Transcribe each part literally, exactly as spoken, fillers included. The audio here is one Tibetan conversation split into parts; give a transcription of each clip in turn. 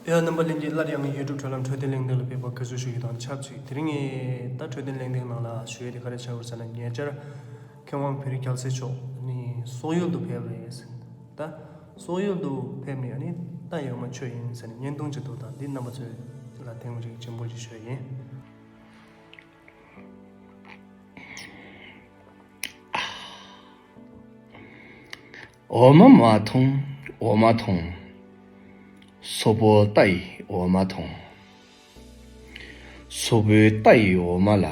ཡ། རྣམ་པ་ལྷན་རྒྱས་སླར་ཡང་ཡུ་ཊུབ་བགྲོད་ལམ་འཕྲོད་བསྟེན་གླེང་སྟེགས་ལ་ཕེབས་པར་དགའ་བསུ་ཞུ་རྒྱུ་དང་ཆབས་ཅིག་དེ་རིང་ངས་ད་འཕྲོད་བསྟེན་གླེང་སྟེགས་ནང་ལ་ཞུ་ཡས་དེ་ག་རེ་ཆགས་ཡོད་ཟེར་ན། ཉེ་ཆར་མཁས་དབང་བེ་རི་རྒྱལ་མཚན་མཆོག་ནི་སོག་ཡུལ་དུ་ཕེབས་རེད། ད་སོག་ཡུལ་དུ་ཕེབས་ནས་ཨ་ནི་རྟ་ཡོད་མ་མཆོད་ཡིན་ཟེར་ནས་བརྙན་ཐུང་ཅིག་འདུག་ད་འདི་རྣམ་པ་ཚོ་ལ་ཐེངས་མ་གཅིག་སྤྱན་འབུལ་ཅིག་ཞུ་ཡས་ཡིན། འོ་མ་མ་འཐུང་འོ་མ་འཐུང་། སོག་པོ་རྟ་ཡི་འོ་མ་འཐུང་། སོག་པོའི་རྟ་ཡི་འོ་མ་ལ་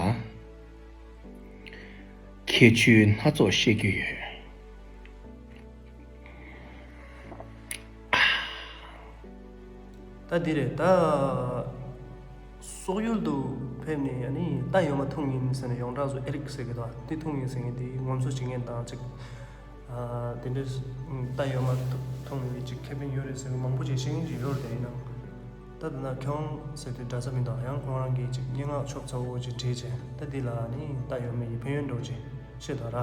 ཁྱད་ཆོས་སྣ་ཚོགས་བཤད་རྒྱུ་ཡོད། ད་འདི་རེད་ད། སོག་ཡུལ་དུ་ཕེབས་ནས་ཡ་ནི་རྟ་ཡོད་མ་འཐུང་ཡིན་ཟེར་ནས་ཡོངས་གྲགས་སུ་ཨེ་རིག་ཟེར་གི་འདུག་དེ་འཐུང་ཡིན་ཟེར་མཁན་དེ་ངོམ་སོ་བྱེད་མཁན་དང་ཅིག་ཨ། དེ་འདྲའི་རྟ་ཡོད་མ་འཐུང་ཡིན་ཅིག་ཁེ་ཕན་ཡོད་རེད་ཟེར་མཁན་མང་པོ་ཅིག་བཤད་མཁན་ཅིག་ཡོད་རེད། དེ་ཡིན་ནའང་ད་ད་ན་ཁྱོང་ཟེར་དུས་འདྲ་ས་མི་འདུག་ཡང་ཁོང་རང་གིས་ཅིག་སྙན་ངག་ཆོབ་ཚ་བོ་ཅིག་བྲིས་བྱས་ད་འདི་ལ་ནི་རྟ་ཡོད་མ་ཡི་ཕན་ཡོན་འདྲ་བོ་ཅིག་བཤད་དོ་ར།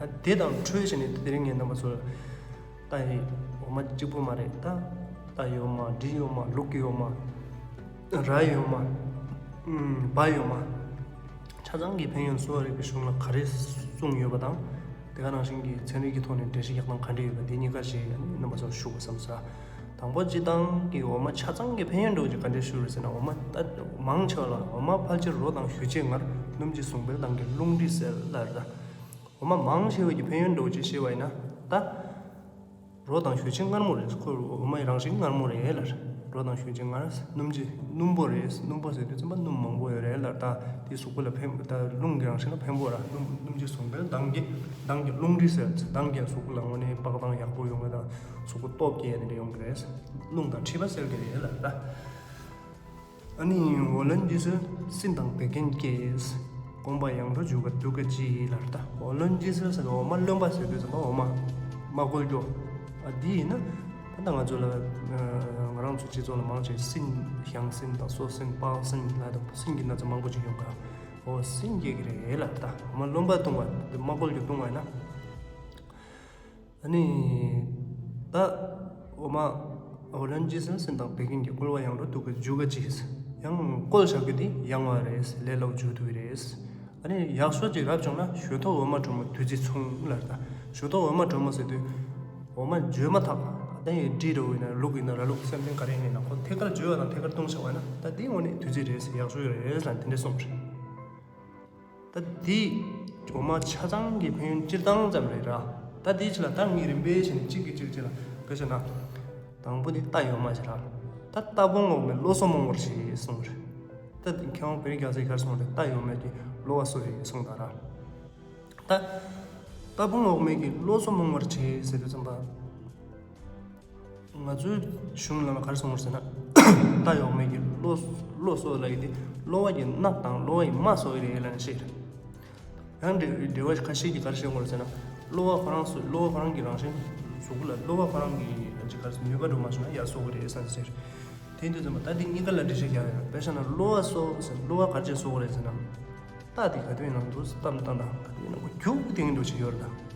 ཨ། དེ་དང་འཕྲོས་བྱས་ནས་དེ་རིང་ངས་རྣམ་པ་ཚོར། རྟ་ཡི་འོ་མ་གཅིག་པུ་མ་རེད་ད། རྟ་ཡི་འོ་མ། འབྲི་ཡི་འོ་མ། ལུག་གི་འོ་མ། ར་ཡི་འོ་མ། ཨུམ། བ་ཡི་འོ་མ། ཆ་ཚང་གི་ཕན་ཡོན་གསོ་བ་རིག་པའི་གཞུང་ལ་ག་རེ་གསུངས་ཡོད་པ་དང་། དེ་ག་ནང་བཞིན་གྱི་ཚན་རིག་གི་ཐོག་ནས་འགྲེལ་བཤད་རྒྱག་སྟངས་ག་འདྲ་ཡོད་པ་དེ་གཉིས་ཀ་ཞིག་རྣམ་པ་ཚོར་ཞུ་དགོས་བསམ་ས། དང་པོ་སྤྱིར་བཏང་གི་འོ་མ་ཆ་ཚང་གི་ཕན་ཡོན་འདྲ་བོ་ཅིག་ག་འདྲ་ཞུ་རེད་ཟེར་ན། འོ་མ་ད་མང་ཆེ་བ་ལ་འོ་མ་ཕལ་ཆེར་རོ་དང་ཞུ་རྗེས་མངར། སྣུམ་གྱིས་བཟུང་བའི་མདངས་ཀྱི་རླུང་མཁྲིས་སེལ་ལབ་རེད་ད། འོ་མ་མང་ཆེ་བ་གི་ཕན་ཡོན་འདྲ་བོ་ཅིག་བཤད་པ་ཡིན་ན་ད། རོ་དང་ཞུ་རྗེས་མངར་མོ་རེད། ཁོ་འོ་མའི་རང་བཞིན་མངར་མོ་རེད་ལབ། རོ་དང་ཞུ་རྗེས་མངར། སྣུམ་གྱི་སྣུམ་པོ་རེད། སྣུམ་པོ་ཟེར་དུས་ཙམ་པ་སྣུམ་མང་པོ་ཡོད་རེད་ལབ། ད་དེ་གཟུགས་པོ་ལ་ཕན། ད་རླུང་གི་རང་བཞིན་ལ་ཕན་པོ་ར། སྣུམ་སྣུམ་གྱིས་བཟུང་བའི་མདངས་ཀྱི་མདངས་ཀྱི་རླུང་མཁྲིས་སེལ། མདངས་ཀྱིས་གཟུགས་པོ་ལ་དངོས་གནས་པགས་མདངས་ཡག་པོ་ཡོང་གི་དང་གཟུགས་པོ་སྟོབས་སྐྱེད་དེ་འདྲ་ཡོང་གི་རེད། རླུང་དང་མཁྲིས་པ་སེལ་གི་རེད་ལབ་ད། ཨ་ནི་འོ་རློན་ལྗིད་སོལ་སྲིན་དང་བད་ཀན་སྐྱེད། སྐོམ་པ་ཡང་འགྲོ་འཇུག་པ་སྡུག་ག་ཅི་ལབ་རེད་ད། འོ་རློན་ལྗིད་སོལ་ཟེར་ན་འོ་མ་རློན་པ་ཟེར་དུས་ཙམ་པ་འོ་མ་མ་བསྐོལ་རྒྱུ། ཨ་འདི་ཡིན་ན་ད་ལྟ་ང་ཚོ་ལ་ང་རང་ཚོ་སྤྱི་ཚོགས་ལ་མང་ཆེ་སྲིན། བྱང་སྲིན་དང་སོ་སྲིན་པགས་སྲིན་ལ་དང་སྲིན་གྱི་ན་ཚ་མང་པོ་ཅིག་ཡོང་གི་ར། འོ་སྲིན་སྐྱེ་གི་རེད་ལབ་རེད་ད། འོ་མ་རློན་པ་བཏུང་བ་མ་བསྐོལ་རྒྱུ་བཏུང་བ་ཡིན་ན། ཨ་ནི། ད། འོ་མ། འོ་རློན་ལྗིད་སོལ་སྲིན་དང་བད་ཀན་སྐྱེད། བསྐོལ་བ་ཡང་འགྲོ་སྡུག་ག་འཇུག་ག་ཅི། ཡང་བསྐོལ་བཞག་རྒྱུ་དེ་ཡང་བ་རེད། ལས་སླ་བོ་འཇུག་ཐུབ་ཀྱི་རེད། ཨ་ནི་ཡག་ཤོས་ཅིག་རབ་བྱུང་ན་ཞུ་ཐོག་འོ་མ་དྲོན་མོ་བདུད་རྩི་འཚོང་ལབ་རེད་ད། ཞུ་ཐོག་འོ་མ་དྲོན་མོ་ཟེར་དུས། འོ་མ་འཇུ་མ་ཐག་ད་ཡི་འབྲི་འདྲ་བོ་ཡིན་ན་ལུག་ཡིན་ན་ར་ལུག་སེམས་ཅན་ག་རེ་ཡིན་ན་ཁོ་ཐད་ཀར་འཇུ་བ་དང་ཐད་ཀར་བཏུང་བཞག་པ་ན་ད་དེ་དངོས་གནས་བདུད་རྩི་རེད། ཡག་ཤོས་རེད་ལབ་དེ་འདྲ་གསུངས་རེད། ད་འདི་འོ་མ་ཆ་ཚང་གི་ཕན་ཡོན་སྤྱིར་བཏང་ཙམ་རེད་ར། ད་འདི་ཕྱི་ལ་ད་ངས་རིམ་པས་བྱས་ནས་གཅིག་གིས་གཅིག་ཅིག་ལ་དཔེ་བྱས་ན། དང་པོ་འདི་རྟ་ཡོད་མ་ཞིག་ར། ད་རྟ་ཕུང་འོག་མས་བློ་གསོ་རྨོངས་པར་བྱེད་གསུངས་རེད། ད་འདི་མཁས་དབང་བེ་རི་རྒྱལ་མཚན་ག་རེ་གསུངས་རེད། རྟ་ཡོད་མས་ཀྱིས་གློ་བ་གསོ་བའི་གསུངས་དང་ར། ད་རྟ་ཕུང་འོག་མས་ཀྱིས་བློ་གསོ་རྨོངས་པར་བྱེད་ཟེར་དུས་ཙམ་པ། ང་ཚོའི་གཞུང་ནང་ལ་ག་རེ་གསུངས་པ་རེད་ཟེར་ན། རྟ་ཡོད་མས་ཀྱིས་གློ་གློ་གསོ་ལབ་ཡས་དེ་གློ་བ་གི་རྣག་དང་གློ་བ་ཡི་རྨ་གསོ་གི་རེད་ལབ་ནས་བཤད་རེད། ཡང་འགྲེལ་འགྲེལ་བ་ཁ་ཤས་ཀྱིས་ག་རེ་བཤད་ཡོད་རེད་ཟེར་ན། གློ་བ་ཁོ་རང་གསོ། གློ་བ་ཁོ་རང་གི་རང་བཞིན་གཟུགས་པོ་ལ་གློ་བ་ཁོ་རང་གི་ཅིག་ག་རེ་ཟེར་ནུས་པ་འགྲོ་མ་བྱུང་ན་ཡར་གསོ་གི་རེད་ཟེར་ཟེར། དེ་ཡིན་དུས་ཙམ་པ་ད་འདི་གཉིས་ཀ་ལ་འགྲེལ་བཤད་རྒྱག་ཡོད། དཔེ་བཞག་ན་གློ་བ་གསོ་ཟེར། གློ་བ་ག་རེ་བྱས་གསོ་གི་རེད་ཟེར་ན། རྟ་དེ་ག་དུས་ཡིན་ན་འདུག་སེ་བལྟས་ན་བལྟས་ན་ག་དུས་ཡིན་ན་ཁོ་རྒྱུག་བསྡད་མཁན་འདྲ་བོ་ཅིག་ཡོད་རེད་ད།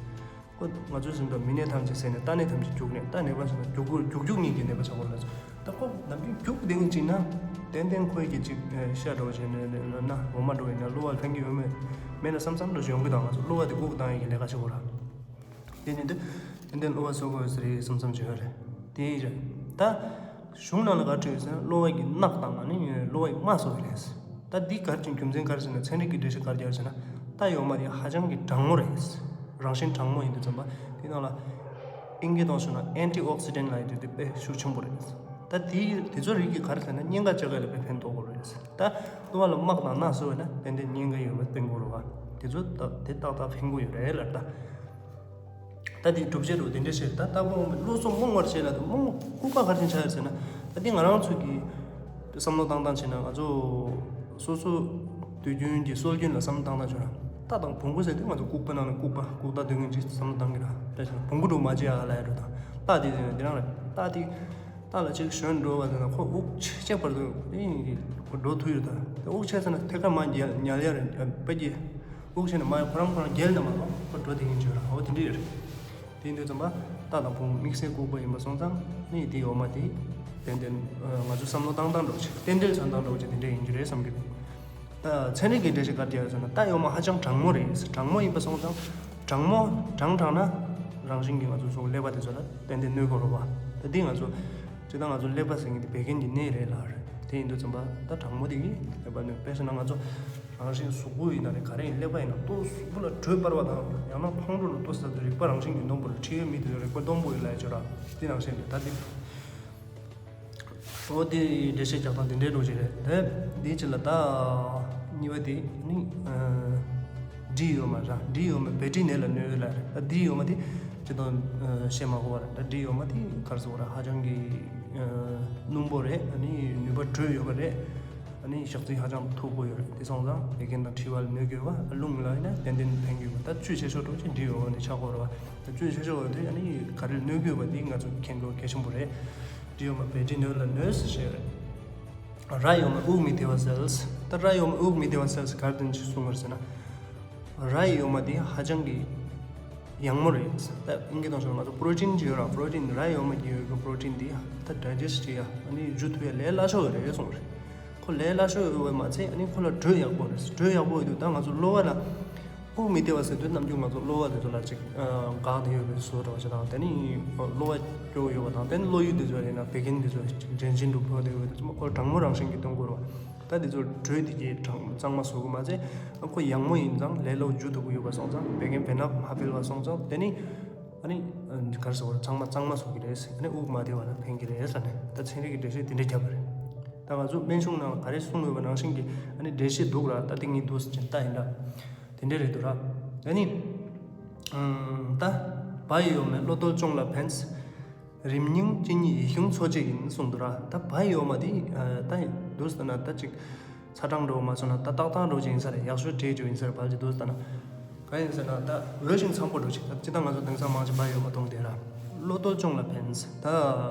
ཁོ་ང་ཚོའི་ཟིན་ཐོ་མི་ནད་ཐམས་ཅད་ཟད་ནས་རྟ་ནད་ཐམས་ཅད་རྒྱུག་ནས་རྟ་ནད་པ་ཟེར་ན་རྒྱུག་རྒྱུག་རྒྱུག་གཉིས་ཀྱི་ནད་པ་ཆགས་ཡོད་རེད། ད་ཁོ་ནམ་རྒྱུན་རྒྱུག་བསྡད་མཁན་ཅིག་ན་ཏན་ཏན་ཁོའི་གི་ཅིག་ཤ་འདྲ་བོ་བྱས་ནས་ན་འོ་མ་འདྲ་བོ་ཡིན་ན་གློ་བ་ལ་ཕན་གྱི་ཡོད་མེད་མེད་ན་བསམ་བསམ་འདྲ་བོ་ཅིག་ཡོང་གི། ད་ང་ཚོ་གློ་བ་དེ་འགུག་བཏང་ཡས་ཀྱི་ལས་ཀ་བྱེད་དགོས་ར། དེ་ནི་འདི་ཏན་ཏན་གློ་བ་གསོ་དགོས་ས་རེད་བསམ་བསམ་བྱེད་ཡོད་རེད། དེ་ཡིན་རེད་ད། གཞུང་ནང་ལ་ག་རེ་བྲིས་ཡོད་ཟེར་ན་གློ་བ་གི་རྣག་དང་ཨ་ནི་གློ་བ་གི་རྨ་གསོ་གི་རེད། ད་འདི་ག་རེ་བྱས། རྒྱུ་མཚན་ག་རེ་ཟེར་ན་ཚན་རིག་གི་འགྲེལ་བཤད་ག་རེ་རྒྱག་ཟེར་ན། རྟ་ཡོད་མ་དེ་ཧ་ཅང་གི་གྲང་མོ་རེད། རང་བཞིན་གྲང་མོ་ཡིན་དུས་ཙམ་པ་དེ་ནང་ལ་ཨིན་སྐད་ཐོག་ཞུས་ན་ཨན་ཊི་ཨོག་སི་ཌེན་ལབ་ཡས་དེ་དེ་དཔེ་ཤུགས་ཆེན་པོ་རེད། ད་དེ་དེ་ཚོ་རིགས་ཀྱིས་ག་རེ་ཟེར་ན་གཉན་ཁ་བཅད་ཡས་ལ་དཔེ་ཕན་ཐོགས་ཀྱི་རེད། ད་གློ་བ་ལ་རྨ་དང་རྣག་གསོ་བས་ན་ཏན་ཏན་གཉན་ཁ་ཡོད་པ་སྤང་དགོས་རེད་བ། དེ་ཚོ་ད་དེ་ཏག་ཏག་ཕན་གྱི་ཡོད་རེད་ལབ་ད། ད་དེའི་སྒྲུབ་བྱེད་རུ་དེ་འདྲ་བཤད། ད་རྟ་ཕུང་འོག་མས་བློ་གསོ་རྨོངས་པར་བྱེད་ལབ་དུས་རྨོངས་ལྐུགས་པ་ག་རེ་བྱས་ཆགས་ཡོད་ཟེར་ན། ད་དེ་ང་རང་ཚོ་གི་བསམ་བློ་བཏང་སྟངས་བྱས་ན་ང་ཚོ་སོ་སོ་དུས་རྒྱུན་གྱི་སྲོལ་རྒྱུན་ལ་བསམ་བློ་བཏང་སྟངས་བྱས་ན་རྟ་དང་བོང་གུ་ཟེར་དུས་ང་ཚོ་ལྐུགས་པ་ནང་ནས་ལྐུགས་པ་ལྐུགས་རྟགས་སྟོན་མཁན་ཅིག་བསམ་བློ་བཏང་གི་ར། དཔེ་བྱས་ན་བོང་གུ་འདྲ་བོ་མ་བྱེད་ཨ་ལབ་ཡ་འདྲ་བོ་དང་། རྟ་དེ་ཟེར་ན་དེ་རང་རེད། རྟ་དེ་རྟ་ལ་ཅིག་ཞོན་འགྲོ་བ་ཟེར་ན་ཁོ་དབུགས་ཆད་བར་དུ་ཨེ་ཁོ་འགྲོ་ཐུབ་ཡོད་ད། དབུགས་ཆད་ཟེར་ན་ཐད་ཀར་མར་ཉལ་ཉལ་ཡ་རེད། དཔེ་ཀྱི་དབུགས་ཆད་ནས་མར་ཁོ་རང་ཁོ་རང་བརྒྱལ་ནས་མ་གཏོགས་ཁོ་འགྲོ་བསྡད་མཁན་ཅིག་ཡོད་ར། འོ་དེ་འདྲ་ཡོད་རེད། དེ་ཡིན་དུས་ཙམ་པ་རྟ་དང་བོང་དམིགས་བསལ་ལྐུགས་པ་ཡིན་པ་སོང་ཙང་ནི་དེའི་འོ་མ་དེ་ ཏན་ཏན་ང་ཚོ་བསམ་བློ་བཏང་སྟངས་འདྲ་བོ་ཅིག་ཏན་ཏན་བྱ་སྟངས་འདྲ་བོ་ཅིག་དེ་འདྲ་ཡིན་གྱི་རེད་བསམ་གྱི་འདུག་ད་ཚན་རིག་གི་འགྲེལ་བཤད་ག་རེ་རྒྱག་ཡོད་ཟེར་ན། རྟ་ཡོད་མ་ཧ་ཅང་གྲང་མོ་རེད། གྲང་མོ་ཡིན་པ་སོང་ཙང་། གྲང་མོ་གྲང་དྲགས་ན་རང་བཞིན་གྱིས་ང་ཚོ་ཚོ་ཀླད་པ་དེ་ཚོ་ལ་ཏན་ཏན་གནོད་དགོས་རེད་བ། ད་འདི་ང་ཚོ་སྤྱིར་བཏང་ང་ཚོ་ཀླད་པ་ཟེར་མཁན་དེ་བད་ཀན་གྱི་གནས་རེད་ལ་རེད། དེ་ཡིན་དུས་ཙམ་པ་ད་གྲང་མོ་དེ་གིས་ཀླད་པ་གནོད། དཔེ་བཞག་ན་ང་ཚོ་རང་བཞིན་གཟུགས་པོ་ཡིན་ན་རེད། ག་རེ་ཡིན། ཀླད་པ་ཡིན་ན་ལྟོ་གཟུགས་པོ་ལ་དྲོད་འབར་བ་དང་། ཡང་ན་ཁོང་ཁྲོ་ལ་ལྟོ་ཟ་དུས་རེག་པ་རང་བཞིན་གྱིས་སྟོང་པོ་རེད། ཁྲིད་ཡོད་མི་དེ་ཚོ་རེག་པ་སྟོང་པོ་ཡིན་ལབ་ཡ་ཅིག་ཡོད་ར། དེ་ནང་བཞིན་རེད། ད་འདི། འོ་དེ་འགྲེལ་བཤད་རྒྱག་སྟངས་དེ་འདྲའི་འགྲོ་གི་རེད། དེ་འདིའི་རྗེས་ལ་ད་གཉིས་པ་དེ་ནི་ཨ་འབྲི་ཡོད་མ་ར། འབྲི་ཡོད་མ་བེ་ཏྲི་ནད་ལ་གནོད་ལ་རེད། ད་འབྲི་ཡོད་མ་དེ་ཅི་དང་ཨ་བཤད་མ་དགོས་པ་རེད། ད་འབྲི་ཡོད་མ་དེ་ག་རེ་ཟེར་དགོས་ར། ཧ་ཅང་གི་ཨ་སྣུམ་པོ་རེད། ཨ་ནི་ནུས་པ་དྲོད་ཡོད་པ་རེད། ཨ་ནི་ཞག་རྩི་ཧ་ཅང་མཐུག་པོ་ཡོད་རེད། དེ་སོང་ཙང་བད་ཀན་དང་མཁྲིས་པ་ལ་གནོད་ཀྱི་ཡོད་པ། རླུང་ལ་ཡིན་ན་ཏན་ཏན་ཕན་གྱི་ཡོད་པ། ད་བཅུད་ཆེ་ཤོས་འགྲོ་ཅིག་འབྲི་ཡོད་མ་ནི་ཆགས་དགོས་རེད་བ། ད་བཅུད་ཆེ་ཤོས་འོ་དེ་ཨ་ནི་ག་རེ་གནོད་ཀྱི་ཡོད་པ་དེ་ང་ཚོ་མཁྱེན་དགོས་གལ་ཆེན་པོ་རེད། འབྲི་ཡོད་མ་བེ་ཏྲི་ནད་ལ་གནོད་ཟེར་བཤད་རེད། ར་ཡོད་མ་དབུགས་མི་བདེ་བ་སེལ། ད་ར་ཡོད་མ་དབུགས་མི་བདེ་བ་སེལ་ག་རེ་དོན་ཅིག་གསུངས་པ་རེད་ཟེར་ན། ར་ཡོད་མ་དེ་ཧ་ཅང་གི་ཡང་མོ་རེད། ད་ཨིན་སྐད་ཐོག་ཆ་ང་ཚོ་པྲོ་ཊིན་ཅིག་ཡོད་ར། པྲོ་ཊིན། ར་ཡོད་མ་གི་ཡོད་གི་པྲོ་ཊིན་དེ་ད་ཌའི་ཇེ་སི་ཊི་བྱེད་ཡ། ཨ་ནི་འཇུ་ཐུབ་ཡ་ལས་སླ་ཤོས་རེད་གསུངས་རེད། ཁོ་ལས་སླ་ཤོས་ཡོད་པ་མ་ཚད། ཨ་ནི་ཁོ་ལ་དྲོད་ཡག་པོ་རེད། དྲོད་ཡག་པོ་ཡོད་དུས་ད་ང་ཚོ་གློ་བ་ལ་དབུགས་མི་བདེ་བ་ཟེར་དུས་ནམ་རྒྱུན་ང་ཚོ་གློ་བ་དེ་ཚོ་ལ་ཅིག་ཨ་འགག་བསྡད་ཡོད་པའི་བཟོ་འདྲ་བ་ཞིག་དང་། དེ་ནི་གློ་བ་སྐྱོ་ཡོད་པ་དང་། དེ་ནི་གློ་ཡུ་དེ་ཚོ་ཡིན་ན་བད་ཀན་དེ་ཚོ་ཅིག་འདྲེན་བྱེད་འགྲོ་ཕོད་བསྡད་ཡོད་པ་དེ་ཚོ་མ་ཁོ་གྲང་མོ་རང་བཞིན་གྱིས་གཏོང་དགོས་རེད་བ། ད་དེ་ཚོ་དྲོད་དེ་གིས་གྲང་གཙང་མ་བཟོ་གི་མ་ཚད། ཁོ་ཡང་མོ་ཡིན་ཙང་ལས་སླ་པོ་འཇུ་ཐུབ་ཀྱི་ཡོད་པ་སོང་ཙང་། བད་ཀན་བེ་ནག་མ་འཕེལ་བ་སོང་ཙང་། དེ་ནི་ཨ་ནི་ག་རེ་ཟེར་དགོས་རེད། ཚང་མ་གཙང་མ་བཟོ་གི་རེད། ཨ་ནི་དབུགས་མ་བདེ་བ་ལ་ཕན་གྱི་རེད་ཟེར་ནས། ད་ཚན་རིག་གི་འགྲེལ་བཤད་དེ་འདྲ་བརྒྱབ་པ་རེད། ད་ང་ཚོ་སྨན་གཞུང་ནང་ལ་ག་རེ་གསུངས་ཡོད་པ་ནང་བཞིན་གྱི་ཨ་ནི་འགྲེལ་བཤད་འདུག་ར། ད་དེ་ངས་འདུག་སེ་ཅིག་ལྟ་ཡིན་ར། དེ་འདྲ་རེད་འདུག་ར། ཨ་ནི་ད་བལ་ཡུལ་མའི་གློ་རྡོལ་གཅོང་ལ་ཕན། རིམས་སྙིང་གཅིན་སྙི་ཡིད་གཞུང་འཚོ་བྱེད་ཡིན་གསུངས་འདུག་ར། ད་བལ་ཡོད་མ་དེ་ད་འདུག་སེ་ན་ད་ཅིག་ཚ་གྲང་འདྲ་བོ་མ་སོང་ན་ད་ཏག་ཏག་འདྲ་བོ་ཅིག་ཡིན་ས་རེད། ཡག་ཤོས་བྲིས་བཅུག་ཡིན་ས་རེད། བལ་གྱི་འདུག་སེ་ན་ག་ཡིན་ཟེར་ན། ད་འོས་ཤིང་འཚམ་པོ་འདྲ་བོ་ཅིག་ད་སྤྱིར་བཏང་ང་ཚོ་དེང་སང་མང་ཆེ་བལ་ཡོད་མ་མཐོང་དེ་ར། གློ་རྡོལ་གཅོང་ལ་ཕན། ད་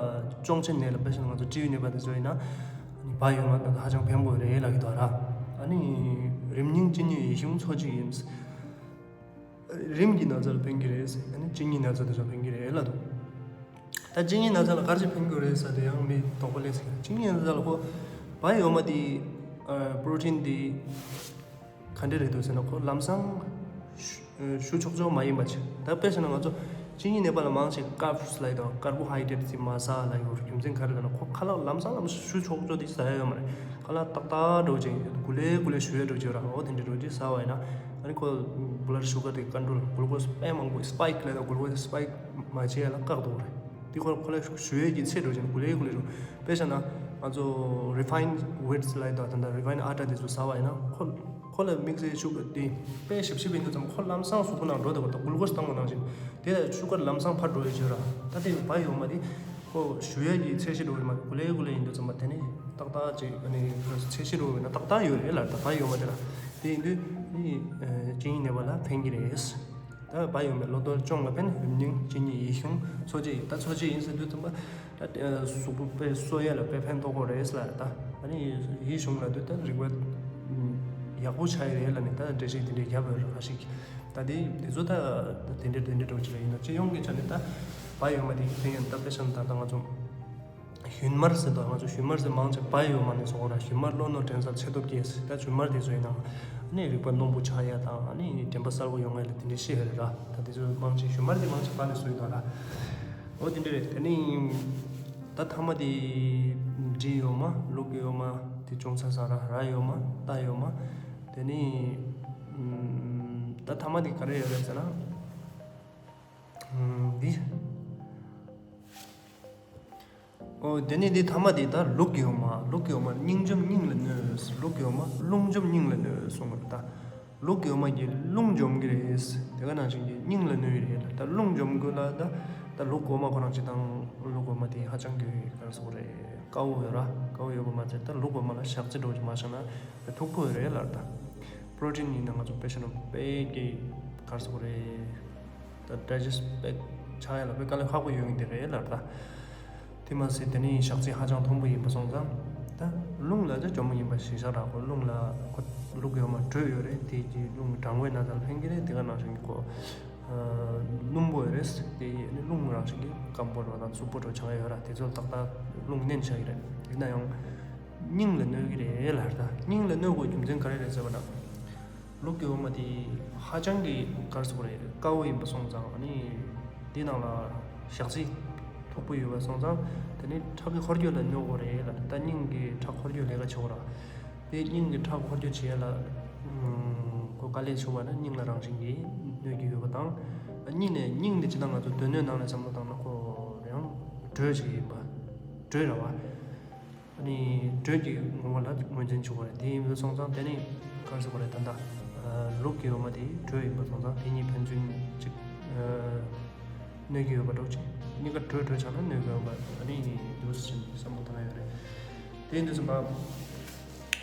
གཅོང་ཆེན་ནད་ལ་དཔེ་བཞག་ན་ང་ཚོ་སྤྲེའུ་ནད་པ་དེ་ཚོ་ཡིན་ན་བལ་ཡོད་མ་ད་ཧ་ཅང་ཕན་པོ་རེད་ལབ་ཀྱི་འདུག་ར། ཨ་ནི་རིམས་སྙིང་གཅིན་སྙི་ཡིད་གཞུང་འཚོ་བྱེད་ཡིན། རིམས་ཀྱི་ན་ཚ་ལ་ཕན་གྱི་རེད། ཨ་ནི་གཅིན་སྙི་ན་ཚ་དེ་ཚོ་ཕན་གྱི་རེད་ལབ་འདུག་ད་གཅིན་སྙི་ན་ཚ་ལ་ག་རེ་ཕན་གྱི་རེད་ཟེར་དེ་ཡང་མི་དོགས་པ་ལས་ཟེར། གཅིན་སྙི་ན་ཚ་ལ་ཁོ་བལ་ཡོད་མ་དེ་ཨ་པྲོ་ཊིན་དེ་ག་འདྲ་རེད་འདུག་ཟེར་ན། ཁོ་ལམ་སང་ཞུ་ཞུ་ཆོག་ཆོག་མ་ཡིན་པ་ཅིག་ད་དཔེ་བྱས་ན་ང་ཚོ་གཅིན་སྙི་ནད་པ་ལ་མང་ཆེ་ཀརབ་སི་ལབ་ཡོད་དོ། ཀར་བོ་ཧའི་ཌེ་རེ་ཊི་དེ་མ་ཟ་ལབ་ཡོད། རྒྱུ་མཚན་ག་རེ་ལབ་ན་ཁོ་ཁ་ལག་ལམ་སང་ལམ་སང་ཞུ་ཆོག་ཆོག་དེ་ཟ་ཡ་ཡོད་མ་རེད། ཁ་ལག་ཏག་ཏག་འདྲ་བོ་ཅིག་གུ་ལེ་གུ་ལེ་ཞུ་ཡ་འདྲ་བོ་ཅིག་ཡོད་ར། འོ་དེ་འདྲ་འདྲ་བོ་ཅིག་ཟ་བ་ཡིན་ན་ཨ་ནི་ཁོ་བླཌ་ཤུ་གར་དེ་ཀོན་ཊོལ། གུ་ལུ་ཀོ་སི་དཔེ་མང་པོ་སི་པའིཀ་ལབ་ཡོད་དོ། གུ་ལུ་ཀོ་སི་སི་པའིཀ་མ་བྱེད་ཡ་ལ་བཀག་འདུག་རེད། དེ་ཁོ་ཁོ་ལ་ཞུ་ཡས་ཀྱི་ཚད་འགྲོ་བཞིན་གུ་ལེ་གུ་ལེ་རུ། དཔེ་བཞག་ན་ང་ཚོ་རི་ཕའིན་ཝི་ཊི་ལབ་ཡོད་དོ། ད་ལྟ་རི་ཕའིན་ཨ་ཊ་དེ་ཚོ་ཟ་བ་ཡིན་ན་ཁོ་ཁོ་ལ་དམིགས་བསལ་ཤུ་གར་དེ་དཔེ་ཞིབ་ཞིབ་ཡིན་དུས་ཙམ་ཁོ་ལམ་སང་གཟུགས་པོ་ནང་འགྲོ་བསྡད་པ་དང་། གུ་ལུ་ཀོ་སི་བཏང་བ་ནང་བཞིན་དེ་ལ་ཤུ་གར་ལམ་སང་ཕར་འགྲོ་ཡས་བྱོས་ར། ད་དེ་བལ་ཡོད་མ་དེ་ཁོ་ཞུ་ཡས་ཀྱི་ཚད་གཞི་འགྲོ་བ་མ་གུ་ལེ་གུ་ལེ་ཡིན་དུས་ཙམ་པ་དེ་ནི་ཏག་ཏག་ཅིག་ཨ་ནི་ཚད་གཞི་འགྲོ་བ་ན་ཏག་ཏག་ཡོད་རེད་ལ། ད་བལ་ཡོད་མ་དེ་ར། དེ་ཡིན་དུས་ནི་གཅིན་སྙི་ནད་པ་ལ་ཕན་གྱི་རེད། ད་བལ་ཡོད་མའི་གློ་རྡོལ་གཅོང་ལ་ཕན། རིམས་སྙིང་གཅིན་སྙི་ཡིད་གཞུང་འཚོ་བྱེད་ཡིན། ད་འཚོ་བྱེད་ཡིན་ཟེར་དུས་ཙམ་པ་ད་གཟུགས་པོ་དཔེ་གསོ་ཡས་ལ་དཔེ་ཕན་ཐོགས་ཀྱི་རེད་ལ། ད་ཨ་ནི་ཡིད་གཞུང་ལབ་དུས་ད་རིག་པ་ཡག་པོ་ཆགས་ཡི་རེད་ལབ་ནས་ད་འགྲེལ་བཤད་དེ་འདྲས་བརྒྱབ་ཡོད་རེད། ཁ་ཤས་ཀྱིས་ད་དེ་དེ་ཚོ་ད་དེ་འདྲས་དེ་འདྲས་འདྲ་བོ་ཅིག་ལ་ཡིན་ན། སྤྱི་ཡོངས་ཀྱི་ཆ་ནས་ད་བལ་ཡོད་མ་དེ་ཕན་ཡོད། ད་དཔེ་བཞག་ན་ད་ལྟ་ང་ཚོ་ཞུན་མར་ཟེར་དོ། ང་ཚོ་ཞུན་མར་ཟེར་མང་ཆེ་བལ་ཡོད་མ་ནས་བཟོ་གོ་ར། ཞུན་མར་གློ་རྣོ་དྲན་གསོ་ཚད་སྟོབས་སྐྱེད་ཟེར། ད་ཞུན་མར་དེ་ཚོ་ཡིན་ནའང་ཨ་ནི་རིག་པ་རྣོན་པོ་ཆགས་ཡ་དང་། ཨ་ནི་དྲན་པ་གསལ་པོ་ཡོང་ཡ་ལ་དེ་འདྲས་བཤད་ཡོད་རེད་ར། ད་དེ་ཚོ་མང་ཆེ་ཞུན་མར་དེ་མང་ཆེ་བལ་ནས་བཟོ་ཡི་དོ་ར། འོ་དེ་འདྲས་རེད། དེ་ནི་ད་ཐ་མ་དེ་འབྲི་ཡོད་མ། ལུག་ཡོད་མ་དེ་ཅུང་ཟད་ཟ་ར། ར་ཡོད་མ། རྟ་ཡོད་མ། དེ་ནི་ད་ཐ་མ་དེ་ག་རེ་ཡོད་རེད་ཟེར་ན། འདི། ཨོ་དེ་ནས་འདི་ཐ་མ་དེ་ད་ལུག་ཡོད་མ། ལུག་ཡོད་མ་སྙིང་འཇོམས་སྙིང་ལ་གནོད། ལུག་ཡོད་མ་རླུང་འཇོམས་སྙིང་ལ་གནོད་གསུངས་པ་རེད། ད་ལུག་ཡོད་མ་གིས་རླུང་འཇོམས་ཀྱི་རེད། དེ་ག་ནང་བཞིན་གྱི་སྙིང་ལ་གནོད་ཀྱི་རེད། ད་རླུང་འཇོམས་དགོས་ལ་ད་ད་ལུག་འོ་མ་ཁོ་རང་སྤྱིར་བཏང་ལུག་འོ་མ་དེ་ཧ་ཅང་གི་ག་རེ་ཟེར་དགོས་རེད། དཀར་པོ་ཡོད་ར། དཀར་པོ་ཡོད་པ་མ་ཚད་ད་ལུག་འོ་མ་ལ་ཞག་ཚི་འགྲོ་གི་མ་བཞག་ན་མཐུག་པོ་ཡོད་རེད་ལ། ད་པྲོ་ཊིན་ཡིན་ན་ང་ཚོ་དཔེ་བཞག་ན་དཔེ་གི་ག་རེ་ཟེར་དགོས་རེད། ད་ཌའི་ཇེ་སི་ཊི་དཔེ་ཆགས་ཡ་ལ་དཔེ་དཀའ་ལས་ཁག་པོ་ཡོད་ངེས་དེ་རེད་ལ། ད་དེ་མ་ཟད་དེ་ནི་ཞག་ཚི་ཧ་ཅང་མཐོན་པོ་ཡིན་པ་སོང་ཙང་ད་རླུང་ལ་ད་འཇོམས་པོ་ཡིན་པ་ཞིག་ཤག་ར། ཁོ་རླུང་ལ་ཁོ་ལུག་ཡོད་མ་དྲོད་ཡོད་རེད། དེ་གི་རླུང་གྲང་བའི་ན་ཚ་ལ་ཕན་གྱི་རེད། དེ་ག་ནང་བཞིན་གྱི་ཁོ་སྣུམ་པོ་ཡོད་རེད། དེ་ནི་རླུང་རང་བཞིན་གྱི་སྐམ་པོ་འགྲོ་དང་རྩུབ་པོ་འགྲོ་ཆགས་ཡོད་ར། དེ་ཚོ་ཏག་ཏག་ རླུང་མནན་བྱ་གི་རེད། ཡིན་ན་ཡང་སྙིང་ལ་གནོད་ཀྱི་རེད་ལབ། ད་སྙིང་ལ་གནོད་དགོས་རྒྱུ་མཚན་ག་རེ་རེད་ཟེར་བ་ན། ལུག་གི་འོ་མ་དེ་ཧ་ཅང་གི་ག་རེ་ཟེར་དགོས་རེད། དཀར་པོ་ཡིན་པ་སོང་ཙང་། ཨ་ནི་དེ་ནང་ལ་ཞག་ཚི་མཐུག་པོ་ཡོད་པ་སོང་ཙང་། དེ་ནི་ཁྲག་གི་འཁོར་སྐྱོད་ལ་གནོད་དགོས་རེད་ལབ། ད་སྙིང་གི་ཁྲག་འཁོར་སྐྱོད་ལས་ཀ་བྱེད་དགོས་ར། དེ་སྙིང་གི་ཁྲག་འཁོར་སྐྱོད་བྱེད་ཡ་ལ་ཁོ་དཀའ་ལས་བྱུང་བ་ན་སྙིང་ལ་རང་བཞིན་གྱིས་གནོད་ཀྱི་ཡོད་པ་དང་། གཉིས་ནས་སྙིང་དེ་ཅི་ལྟར་ང་ཚོ་སྡོད་གནས་ནང་ནས་བསམ་བློ་བཏང་ན་ཁོ་ཡང་དྲོད་ཅིག་ཡིན་པ། དྲོད་ར་བ། ཨ་ནི་དྲོད་ཀྱི་ངོ་བོ་ལ་ངོས་འཛིན་བྱེད་དགོས་རེད། དེ་ཡིན་པ་སོང་ཙང་དེ་ནི་ག་རེ་ཟེར་དགོས་རེད། ད་ལྟ་ལུག་གི་འོ་མ་དེ་དྲོད་ཡིན་པ་སོང་ཙང་དེ་གཉིས་ཕན་ཚུན་ཅིག་གནོད་ཀྱི་ཡོད་པ་འདྲ་བོ་ཅིག་གཉིས་ཀ་དྲོད་དྲོད་ཆགས་ན་གནོད་ཀྱི་ཡོད་པ། ཨ་ནི་འདུག་སེ་བསམ་བློ་བཏང་ཡ་ཡོད་རེད། དེ་ཡིན་དུས་ཙམ་པ།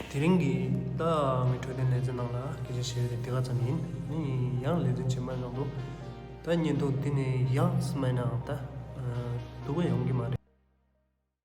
དེ་རིང་གི་ད་ངའི་འཕྲོད་བསྟེན་ལེ་ཚན་ནང་ལ་སྐད་ཆ་བཤད་ཡ་དེ་དེ་ག་ཙམ་ཡིན། ཨ་ནི་ཡང་ལེ་ཚན་རྗེས་མའི་ནང་དུ་ད་བརྙན་ཐུང་འདི་ནས་ཡག་སི་མ་ཡིན་ནའང་ད་སྡུག་པ་ཡོང་གི་མ་རེད།